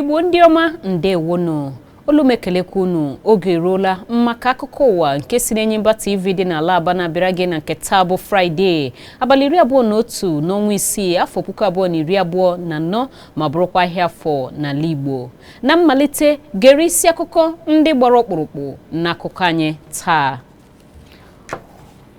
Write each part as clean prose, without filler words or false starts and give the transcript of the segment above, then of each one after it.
Igbo ndị ọma, ndewonu. Olu m ekelekwa unu. Oge eruola maka akụkọ ụwa nke si n'Enyimba TV dị n'ala Aba na-abịara gị na nke taa bụ Fraịde, abalị 21 n'ọnwa isii, afọ 2024, ma bụrụkwa ahịa afọ n'ala Igbo. Na mmalite, gere isi akụkọ ndị gbara ọkpụrụkpụ n'akụkọ anyị taa.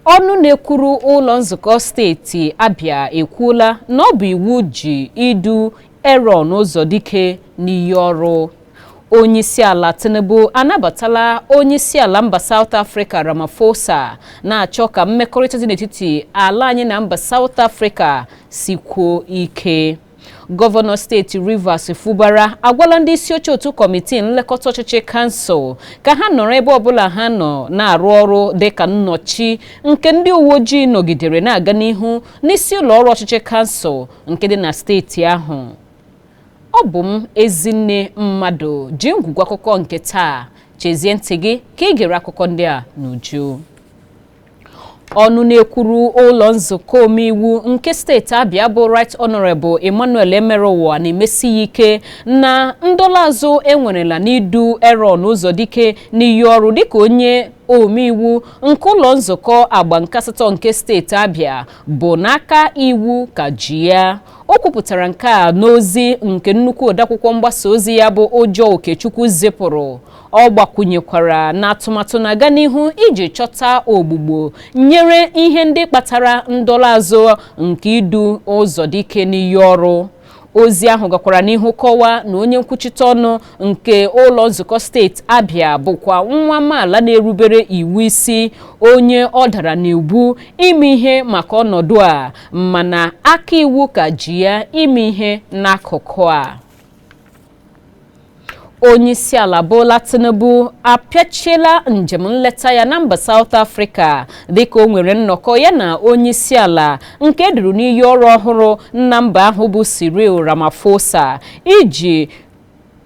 Ọnụ na-ekwuru ụlọ nzukọ steeti Abia ekwuola na ọ bụ iwu ji idu Aaron Ụzọdike n'iyi ọrụ. Onyeisiala Tinubu anabatala onyeisiala mba South Africa Ramaphosa, na-achọ ka mmekọrịta dị n'etiti ala anyị na mba South Africa sikwuo ike. Gọvanọ steeti Rivers Fubara agwala ndị isi oche otu kọmitii nlekọta ọchịchị kansụl ka ha nọrọ ebe ọbụla ha nọ na-arụ ọrụ dịka nnọchi nke ndị uwe ojii nọgidere na-aga n'ihu n'isi ụlọ ọrụ ọchịchị kansụl nke dị na steeti ahụ. Ọ bụ m, Ezinne Mmadụ, ji ngwugwu akụkọ nke taa. Chezie ntị gị ka ị gere akụkọ ndị a n'uju. Ọnụ na-ekwuru ụlọ nzukọ omeiwu nke steeti Abia bụ Right Honorable Emmanuel Emeruwa na-emesi ya ike na ndọla azụ enwerela n'idu Aaron Ụzọdike n'iyi ọrụ dịka onye omeiwu nke ụlọ nzukọ agba nke asatọ nke steeti Abia bụ n'aka iwu ka ji ya. O kwupụtara nke a n'ozi nke nnukwu odeakwụkwọ mgbasa ozi ya bụ Ụjọ Okechukwu zipụrụ. Ọ gbakwunyekwara na atụmatụ na-aga n'ihu iji chọta ogbugbo nyere ihe ndị kpatara ndọla azụ nke idu Ụzọdike n'iyi ọrụ. Ozi ahụ gakwara n'ihu kọwaa na onye nkwuchite ọnụ nke ụlọ nzukọ steeti Abia bụkwa nwa amaala na-erubere iwu isi, onye ọ dara n'iwu ime ihe maka ọnọdụ a, mana aka iwu ka ji ya ime ihe n'akụkụ a. Onyeisiala Bola Tinubu apịachiela njem nleta ya na mba South Africa dịka o nwere nnọkọ ya na onyeisiala nke eduru n'iyi ọrụ ọhụrụ na mba ahụ bụ Cyril Ramaphosa iji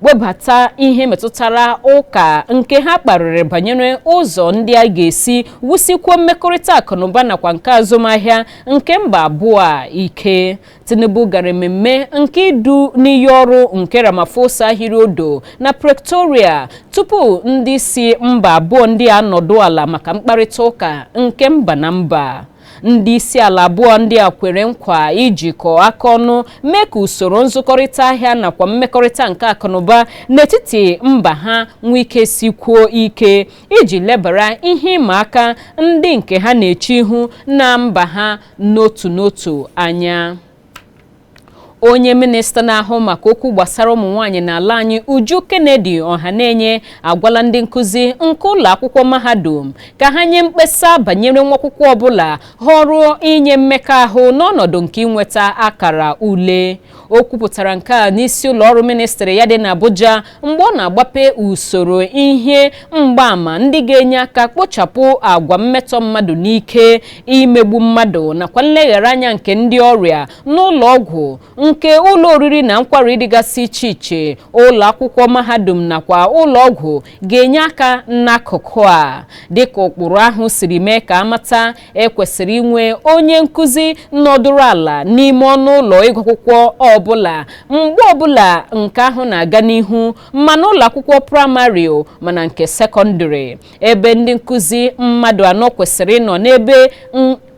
webata ihe metụtara ụka nke ha kparịrị banyere ụzọ ndị a ga-esi wusikwuo mmekọrịta akụnụba nakwa nke azụmahịa nke mba abụọ a ike. Tinubu gara mmemme nke idu n'iyi ọrụ nke Ramaphosa hiri odo na Pretoria tupu ndị si mba abụọ ndị a nọdụ ala maka mkparịta ụka nke mba na mba. Ndị isi ala abụọ ndị a kwere nkwa ijikọ aka ọnụ mee ka usoro nzụkọrịta ahịa nakwa mmekọrịta nke akụnụba n'etiti mba ha nwee ike sikwuo ike iji lebara ihe ịma aka ndị nke ha na-eche ihu na mba ha n'otu n'otu anya. Onye minista na-ahụ maka okwu gbasara ụmụ nwaanyị n'ala anyị, Uju Kennedy Ọhanenye, agwala ndị nkụzi nke ụlọ akwụkwọ mahadum ka ha nye mkpesa banyere nwa akwụkwọ ọbụla họrọ inye mmekọahụ n'ọnọdụ nke inweta akara ule. O kwupụtara nke a n'isi ụlọ ọrụ ministrị ya dị n'Abuja mgbe ọ na-agbape usoro ihe mgbaàmà ndị ga-enye aka kpochapụ agwa mmetọ mmadụ n'ike, imegbu mmadụ nakwa nleghara anya nke ndị ọrịa n'ụlọ ọgwụ, nke ụlọ oriri na nkwari dịgasị iche iche, ụlọ akwụkwọ mahadum nakwa ụlọ ọgwụ ga-enye aka n'akụkụ a. Dịka ụkpụrụ ahụ siri mee ka amata, ekwesịrị inwe onye nkụzi nọdụrụ ala n'ime ọnụ ụlọ ịgụ akwụkwọ ọbụla mgbe ọbụla nke ahụ na-aga n'ihu, ma n'ụlọ akwụkwọ praịmarị mana nke sekọndịrị, ebe ndị nkụzi mmadụ anọ kwesịrị ịnọ n'ebe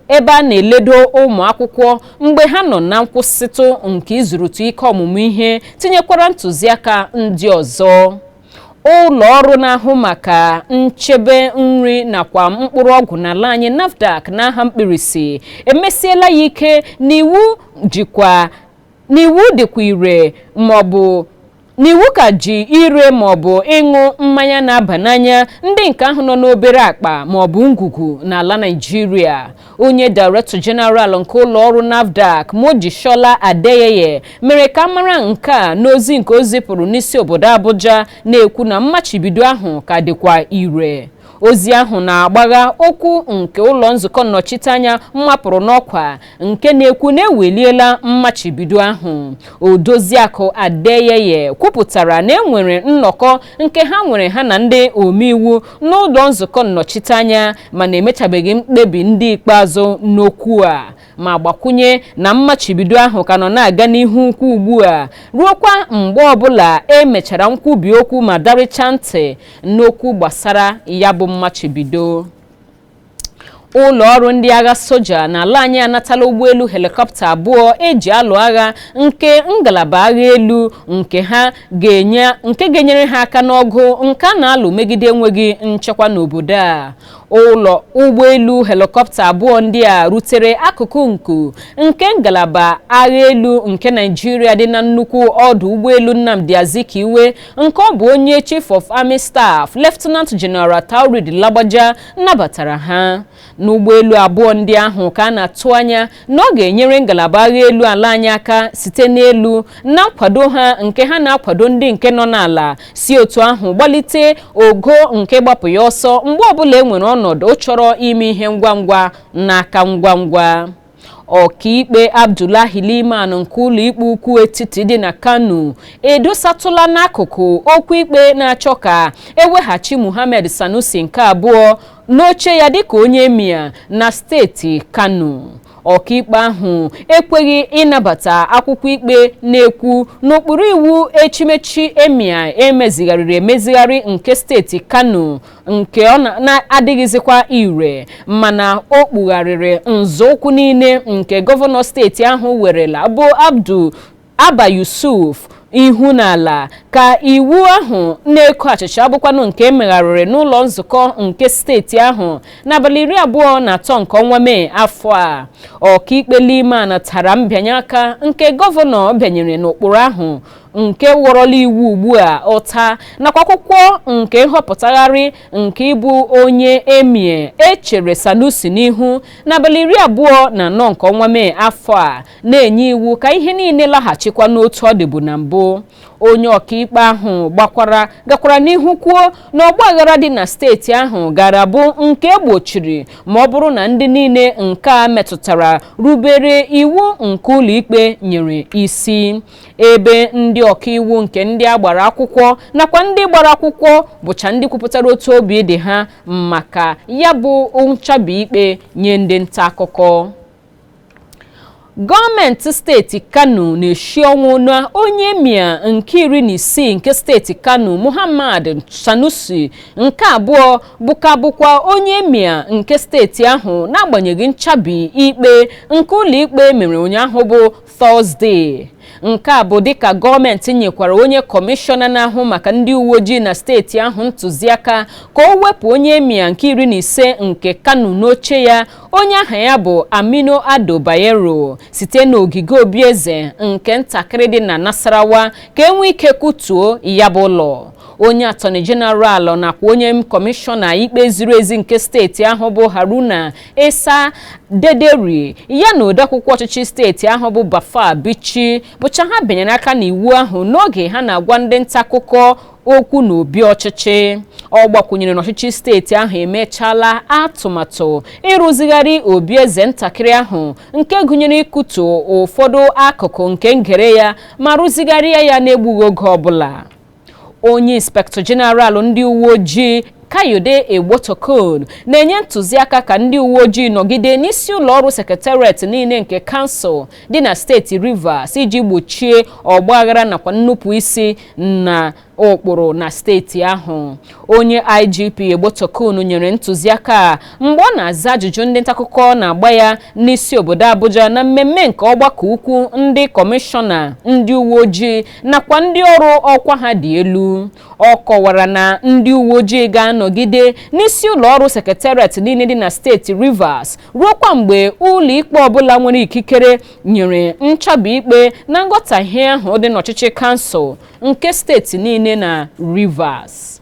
ebe a na-eledo ụmụ akwụkwọ mgbe ha nọ na nkwụsịtụ nke ịzụrụtụ ike ọmụmụ ihe, tinyekwara ntụziaka ndị ọzọ. Ụlọ ọrụ na-ahụ maka nchebe nri nakwa mkpụrụ ọgwụ n'ala anyị, NAFDAC n'aha mkpirisi, emesiela ya ike n'iwu jikwa n'iwu dịkwa ire maọbụ n'iwu ka ji ire maọbụ ịṅụ mmanya na-aba n'anya ndị nke ahụ nọ n'obere akpa maọbụ ngwugwu n'ala Naịjirịa. Onye Director General nke ụlọ ọrụ NAFDAC, Mojisola Adeyeye, mere ka mara nke a n'ozi nke o zipụrụ n'isi obodo Abuja, na-ekwu na mmachibido ahụ ka dịkwa ire. Ozi ahụ na-agbagha okwu nke ụlọ nzukọ nnọchiteanya mmapụrụ n'ọkwa nke na-ekwu na eweliela mmachibido ahụ. Odoziakụ Adeyeye kwupụtara na enwere nnọkọ nke ha nwere ha na ndị omeiwu n'ụlọ nzukọ nnọchiteanya, mana emechabeghị mkpebi ndị ikpeazụ n'okwu a, ma gbakwunye na mmachibido ahụ ka nọ na-aga n'ihu ukwu ugbu a ruokwa mgbe ọbụla emechara nkwubi okwu ma darịcha ntị n'okwu gbasara ya bụ mmachibido. Ụlọ ọrụ ndị agha soja n'ala anyị anatala ụgbọelu helikọpta 2 eji alụ agha nke ngalaba agha elu nke ha ga-enye nke ga-enyere ha aka n'ọgụ nke a na-alụ megide enweghị nchekwa n'obodo a. Ụlọ ụgbọelu helikọpta 2 ndị a rutere akụkụ nku nke ngalaba agha elu nke Naịjirịa dị na nnukwu ọdụ ụgbọelu Nnamdi Azikiwe nke ọ bụ onye Chief of Army Staff Lieutenant General Taurid Lagbaja nabatara ha. N'ụgbọelu 2 ndị ahụ ka a na-atụ anya na ọ ga-enyere ngalaba agha elu ala anyị aka site n'elu na nkwado ha nke ha na-akwado ndị nke nọ n'ala, si otu ahụ gbalite ogo nke gbapụ ya ọsọ mgbe ọbụla e nwere ọnọdụ chọrọ ime ihe ngwa ngwa n'aka ngwa ngwa. Ọkaikpe Abdullahi Liman nke ụlọikpe ukwu etiti dị na Kano edosatụla n'akụkụ okwu ikpe na-achọ ka eweghachi Muhammad Sanusi nke abụọ n'oche ya dịka onye emir na steeti Kano. Ọkaikpe ahụ ekweghị ịnabata akwụkwọ ikpe na-ekwu n'ụkpụrụ iwu echimechi emir emezigharịrị emezigharị nke steeti Kano nke ọ na-adịghịzikwa ire, mana o kpugharịrị nzọụkwụ niile nke gọvanọ steeti ahụ werela bụ Abdu Abba Yusuf ihu n'ala ka iwu ahụ na-eko achịcha abụkwanụ nke emegharịrị n'ụlọ nzukọ nke steeti ahụ n'abalị 23 nke ọnwa Mee afọ a. Ọkaikpe Liman tara mbịanye aka nke gọvanọ bịanyere n'ụkpụrụ ahụ nke ghọrọla iwu ugbu a ụta, nakwa akwụkwọ nke nhọpụtagharị nke ịbụ onye emir echere Sanusi n'ihu n'abalị 24 nke ọnwa Mee afọ a, na-enye iwu ka ihe niile laghachikwa n'otu ọ dịbu na mbụ. Onye ọkaikpe ahụ gakwara n'ihu kwuo na ọgbaghara dị na steeti ahụ gara bụ nke egbochiri ma ọ bụrụ na ndị niile nke a metụtara rubere iwu nke ụlọikpe nyere isi, ebe ndị ọkaiwu nke ndị a gbara akwụkwọ nakwa ndị gbara akwụkwọ bụcha ndị kwupụtara otu obi dị ha maka ya bụ nchabi ikpe nye ndị nta akụkọ. Gọọmenti steeti Kano na-eshi ọnwụ na onye emir nke 16 nke steeti Kano Muhammad Sanusi nke abụọ bụkwa onye emir nke steeti ahụ n'agbanyeghị nchabi ikpe nke ụlọikpe mere ụnyaahụ bụ Tọzdee. Nke a bụ dịka gọọmenti nyekwara onye kọmishọna na-ahụ maka ndị uwe ojii na steeti ahụ ntụziaka ka o wepụ onye emir nke 15 nke Kano n'oche ya, onye aha ya bụ Aminu Ado Bayero, site n'ogige obieze nke ntakịrị dị na Nasarawa ka e nwee ike kutuo ya bụ ụlọ. Onye atọni jeneral nakwa onye kọmishọna ikpe ziri ezi nke steeti ahụ bụ Haruna Isa Dederi ya na odeakwụkwọ ọchịchị steeti ahụ bụ Bafa Bichi bụcha ha bịanyere aka n'iwu ahụ n'oge ha na-agwa ndị nta akụkọ okwu n'obi ọchịchị. Ọ gbakwunyere na ọchịchị steeti ahụ emechaala atụmatụ ịrụzigharị obi eze ntakịrị ahụ nke gụnyere ịkụtu ụfọdụ akụkụ nke ngere ya ma rụzigharịa ya n'egbughị oge ọbụla. Onye inspektọ jeneral ndị uwe ojii Kayode Egbotokon na-enye ntụziaka ka ndị uwe ojii nọgide n'isi ụlọ ọrụ sekretariat niile nke kansụl dị na steeti Rivers iji gbochie ọgbaghara nakwa nnupụ isi na ụkpụrụ na steeti ahụ. Onye IGP Egbotokon nyere ntụziaka mgbe ọ na-aza ajụjụ ndị ntaakụkọ na-agba ya n'isi obodo Abuja na mmemme nke ọgbakọ ukwu ndị kọmishọna ndị uwe ojii nakwa ndị ọrụ ọkwa ha dị elu. Ọ kọwara na ndị uwe ojii ga-anọgide n'isi ụlọ ọrụ sekretariat niile dị na steeti Rivers ruokwa mgbe ụlọ ikpe ọbụla nwere ikikere nyere nchabi ikpe na nghọtahie ahụ dị n'ọchịchị kansụl nke steeti niile na Rivers.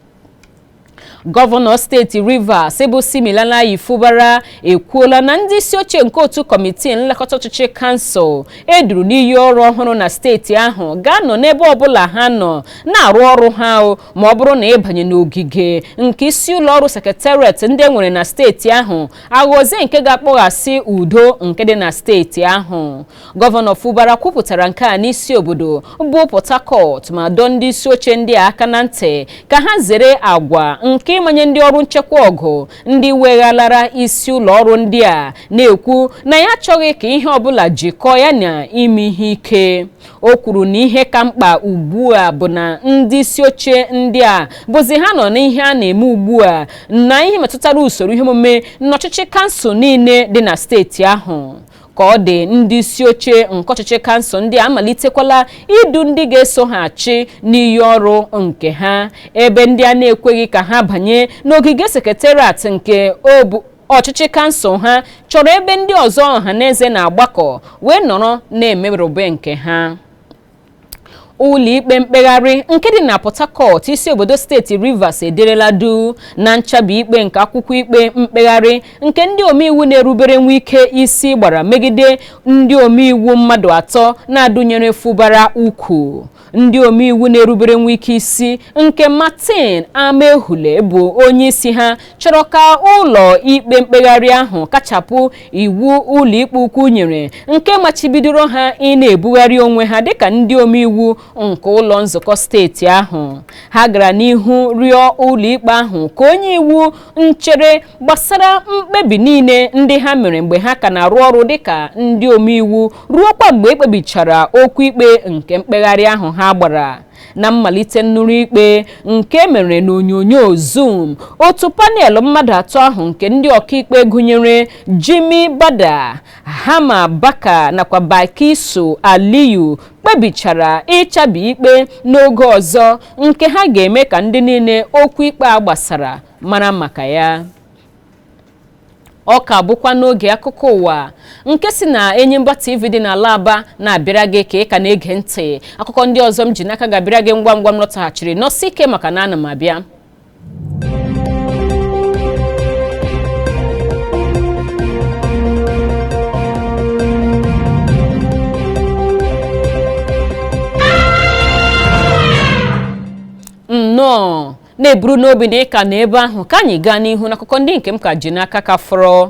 Gọvanọ steeti Rivers bụ Siminalayi Fubara ekwuola na ndị isi oche nke otu kọmitii nlekọta ọchịchị kansụl eduru n'iyi ọrụ ọhụrụ na steeti ahụ ga-anọ n'ebe ọbụla ha nọ na-arụ ọrụ ha o ma ọ bụrụ na ịbanye n'ogige nke isi ụlọ ọrụ sekretariat ndị e nwere na steeti ahụ aghọzie nke ga-akpọghasị udo nke dị na steeti ahụ. Gọvanọ Fubara kwupụtara nke a n'isi obodo bụ Port Harcourt ma dọọ ndị isi oche ndị a aka na ntị ka ha zere agwa nke ịmanye ndị ọrụ nchekwa ọgụ ndị weghalara isi ụlọ ọrụ ndị a, na-ekwu na ya achọghị ka ihe ọbụla jikọọ ya na ime ihe ike. O kwuru na ihe ka mkpa ugbu a bụ na ndị isi oche ndị a bụzi ha nọ n'ihe a na-eme ugbu a na ihe metụtara usoro ihe omume n'ọchịchị kansụl niile dị na steeti ahụ. Ka ọ dị, ndị isi oche nke ọchịchị kansụl ndị a amalitekwala idu ndị ga-eso ha achị n'iyi ọrụ nke ha, ebe ndị a na-ekweghị ka ha banye n'ogige sekretariat nke ọchịchị kansụl ha chọrọ ebe ndị ọzọ ọhaneze na-agbakọ wee nọrọ na-emerube nke ha. Ụlọikpe mkpegharị nke dị na Port Harcourt, isi obodo steeti Rivers, ederela du na nchabi ikpe nke akwụkwọ ikpe mkpegharị nke ndị omeiwu na-erubere Nwike isi gbara megide ndị omeiwu mmadụ atọ na-adụnyere Fubara ukwu. Ndị omeiwu na-erubere Nwike isi nke Martin Amaewhule bụ onye isi ha chọrọ ka ụlọ ikpe mkpegharị ahụ kachapụ iwu ụlọikpe ukwu nyere nke machibidoro ha ị na-ebugharị onwe ha dịka ndị omeiwu nke ụlọ nzukọ steeti ahụ. Ha gara n'ihu rịọ ụlọikpe ahụ ka onye iwu nchere gbasara mkpebi niile ndị ha mere mgbe ha ka na-arụ ọrụ dịka ndị omeiwu ruokwa mgbe ekpebichara okwu ikpe nke mkpegharị ahụ ha gbara. Na mmalite nnụrụ ikpe nke mere n'onyonyo Zoom, otu panel mmadụ atọ ahụ nke ndị ọkaikpe gụnyere Jimmy Bada, Hama Baka nakwa Bakisu Aliyu kpebichara ịchabi ikpe n'oge ọzọ nke ha ga-eme ka ndị niile okwu ikpe a gbasara mara maka ya. Ọ ka bụkwa n'oge akụkọ ụwa nke si na Enyimba TV dị n'ala Aba na-abịara gị ka ị ka na-ege ntị. Akụkọ ndị ọzọ m ji n'aka ga-abịara gị ngwa ngwa m lọtaghachiri. Nọsị ike maka na ana m abịa. Nnọọ na-eburu n'obi na ịka na ebe ahụ ka anyị gaa n'ihu n'akụkọ ndị nke m ka ji n'aka ka fọrọ.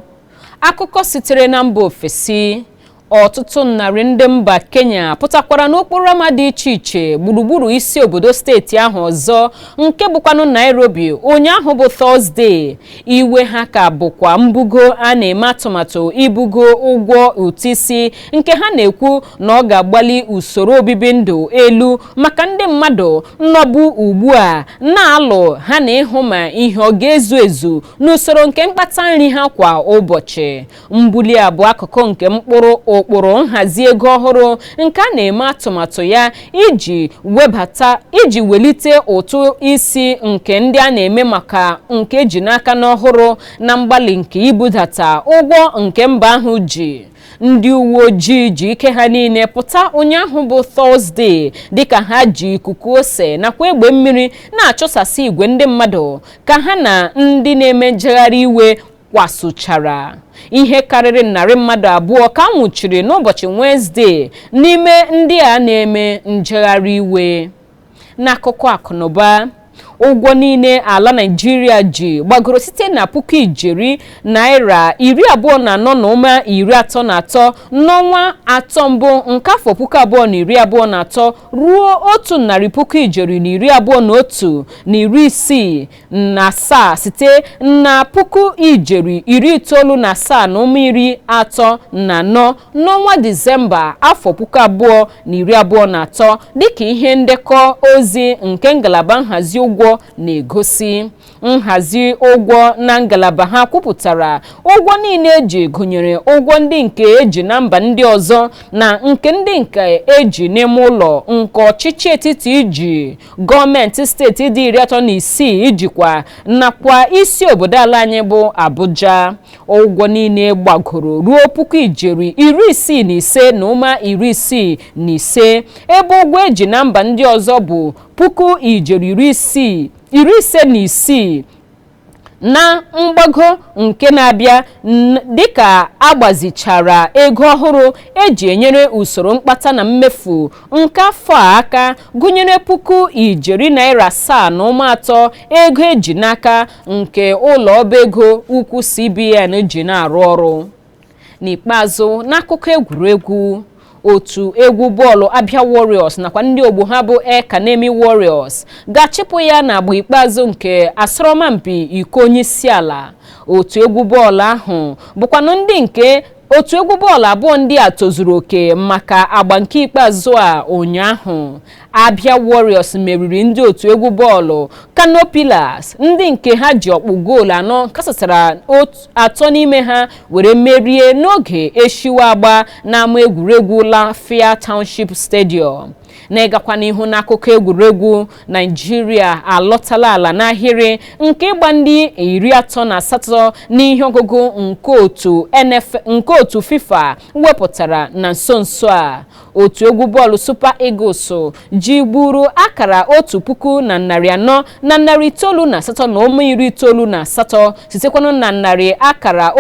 Akụkọ sitere na mba ofesi: ọtụtụ narị ndị mba Kenya pụtakwara n'okporo ámá dị iche iche gburugburu isi obodo steeti ahụ ọzọ nke bụkwanụ Nairobi ụnyaahụ bụ Tọzdee. Iwe ha ka bụkwa mbugo a na-eme atụmatụ ibugo ụgwọ ụtụ isi nke ha na-ekwu na ọ ga-agbali usoro obibi ndụ elu maka ndị mmadụ nọbụ ugbu a na-alụ ha na ịhụ ma ihe ọ ga-ezu ezu n'usoro nke mkpata nri ha kwa ụbọchị. Mbuli a bụ akụkụ nke mkpụrụ ụkpụrụ nhazi ego ọhụrụ nke a na-eme atụmatụ ya iji webata iji welite ụtụ isi nke ndị a na-eme maka nke eji n'aka n'ọhụrụ na mgbalị nke ibudata ụgwọ nke mba ahụ ji. Ndị uwe ojii ji ike ha niile pụta ụnyaahụ bụ Tọzdee dịka ha ji ikuku ose nakwa egbe mmiri na-achụsasị igwe ndị mmadụ ka ha na ndị na-eme njegharị iwe kwasụchara. Ihe karịrị 200 ka a nwụchiri n'ụbọchị Wenezdee n'ime ndị a na-eme njegharị iwe. N'akụkọ akụnụba, ụgwọ niile ala Naịjirịa ji gbagoro site na puku ijeri naira 24.33 n'ọnwa atọ mbụ nke afọ 2023 ruo otu narị puku ijeri na 21.67 site na puku ijeri 97.34 n'ọnwa Disemba afọ 2023, dịka ihe ndekọ ozi nke ngalaba nhazi ụgwọ na-egosi. Nhazi ụgwọ na ngalaba ha kwupụtara ụgwọ niile eji gụnyere ụgwọ ndị nke eji na mba ndị ọzọ na nke ndị nke eji n'ime ụlọ nke ọchịchị etiti iji gọọmenti steeti dị 36 ijikwa nakwa isi obodo ala anyị bụ Abuja. Ụgwọ niile gbagoro ruo puku ijeri 65.65, ebe ụgwọ eji na mba ndị ọzọ bụ puku ijeri 56. Na mgbago nke na-abịa dịka agbazichara ego ọhụrụ eji enyere usoro mkpata na mmefu nke afọ a aka, gụnyere 7.3 ijeri naira ego eji n'aka nke ụlọ ọba ego ukwu CBN ji na-arụ ọrụ. N'ikpeazụ, n'akụkọ egwuregwu, otu egwu bọọlụ Abia Warriors nakwa ndị ogbo ha bụ El Kanemi Warriors ga-achịpụ ya n'agba ikpeazụ nke asọrọmpi iko onyeisiala. Otu egwu bọọlụ ahụ bụkwanụ ndị nke otu egwu bọọlụ abụọ ndị a tozuru oke maka agba nke ikpeazụ a. Ụnyaahụ, Abia Warriors meriri ndị otu egwu bọọlụ Kano Pillars, ndị nke ha ji ọkpụ goolu 4 kasatara atọ n'ime ha were merie n'oge eshiwa agba n'ama egwuregwu Lafia Township Stadium. Na-ịgakwa n'ihu n'akụkọ egwuregwu, Naijiria alọtala ala n'ahịrị nke ịgba ndị 38 n'ihe ọgụgụ nke otu NF nke otu FIFA wepụtara na nso nso a. Otu egwu bọọlụ Super Eagles ji gburu akara 1498.98, sitekwanụ na narị akara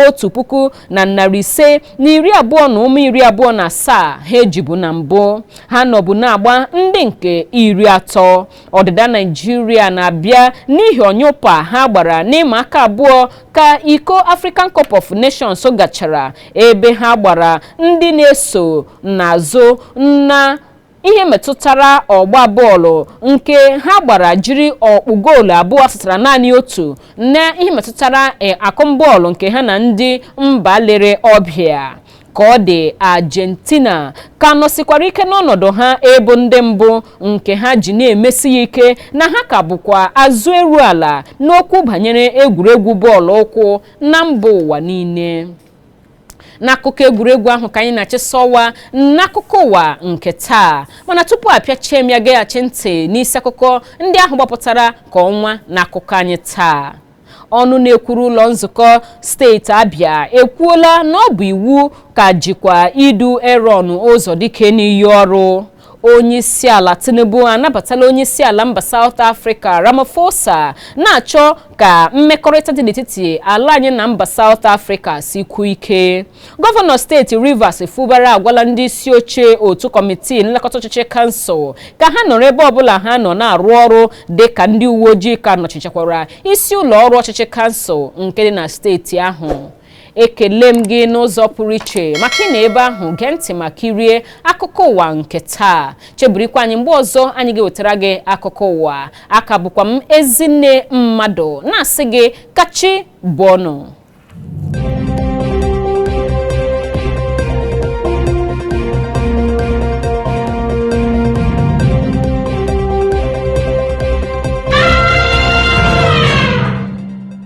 1520.27 ha ejibu na mbụ. Ha nọbụ na-agba ndị nke 30. Ọdịda Naijiria na-abịa n'ihi ọnyụpa ha gbara n'ịma aka abụọ ka iko African Cup of Nations gachara, ebe ha gbara ndị na-eso n'azụ na ihe metụtara ọgba bọọlụ nke ha gbara, jiri ọkpụ goolu 2 asatara naanị otu na ihe metụtara akụmbọọlụ nke ha na ndị mba lere ọbịa. Ka ọ dị, Argentina ka nọsikwara ike n'ọnọdụ ha ịbụ ndị mbụ, nke ha ji na-emesi ya ike na ha ka bụkwa azụ eru ala n'okwu banyere egwuregwu bọọlụ ụkwụ na mba ụwa niile. N'akụkọ egwuregwu ahụ ka anyị na-achịsọwa n'akụkọ ụwa nke taa, mana tupu apịachie m ya, gaghachi ntị n'isi akụkọ ndị ahụ gbapụtara ka ọnwa n'akụkọ anyị taa. Ọnụ na-ekwuru ụlọ nzukọ steeti Abịa ekwuola na ọ bụ iwu ka jikwa idu Aaron Ụzọdike n'iyi ọrụ. Onyeisiala Tinubu anabatala onyeisiala mba South Africa Ramaphosa, na-achọ ka mmekọrịta dị n'etiti ala anyị na mba South Africa sikwuo ike. Gọvanọ steeti Rivers Fubara agwala ndị isi oche otu kọmitii nlekọta ọchịchị kansụl ka ha nọrọ ebe ọbụla ha nọ na-arụ ọrụ, dị ka ndị uwe ojii ka nọchichakwara isi ụlọ ọrụ ọchịchị kansụl nke dị na steeti ahụ. Ekele m gị n'ụzọ pụrụ iche maka ị na ebe ahụ gee ntị ma kirie akụkọ ụwa nke taa. Cheburikwa anyị mgbe ọzọ anyị ga-ewetara gị akụkọ ụwa. Aka bụkwa m Ezinne Mmadụ, na-asị gị kachi bụọnụ.